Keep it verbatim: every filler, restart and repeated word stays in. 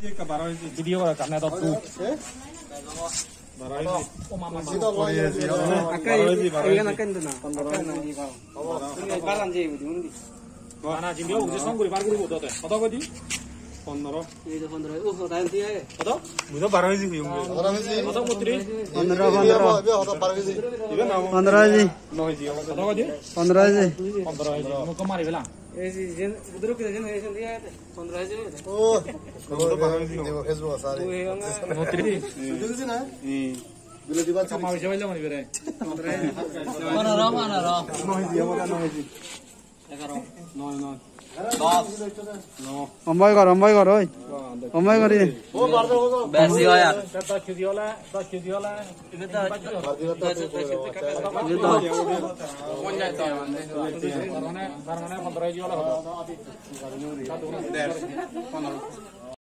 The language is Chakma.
Video gora ekkan edot du. Baro easy. Ekka baro easy, baro easy. Ekka iyan ekka indu na. Ekka na, iyan. Baran je ibu undi. Mana jindi o, undi song guri bar guri bodo te. Hodo godi? Pondro. Ei je pondro. Uh, hoda enti age. Hodo? Bujo baro easy huyung. Baro easy. Hodo mutri? Pondro, pondro. Ibe hodo baro easy. Ibe na. Pondro easy. No easy. Hodo godi? Pondro easy. Pondro easy. Mukko mari bela. Ei je, jen, udro kine jen, jen, jen, jen. Pondro euro. Oh, pondro euro. Debo Facebook sari. Oi, oi, oi. Bujo na? Hmm. Bilo diba. Kama bisa baila mani bere. Pondro, pondro. No hiji, amar no hiji. Egaro. Noi, noi. Dos. No. Ombai gor, ombai gor, oi. Ombai gori. Besi oi ar. Dos kg ola, dos kg ola. Tar mane, tar mane pondro kg ola hodo. Der, pondro.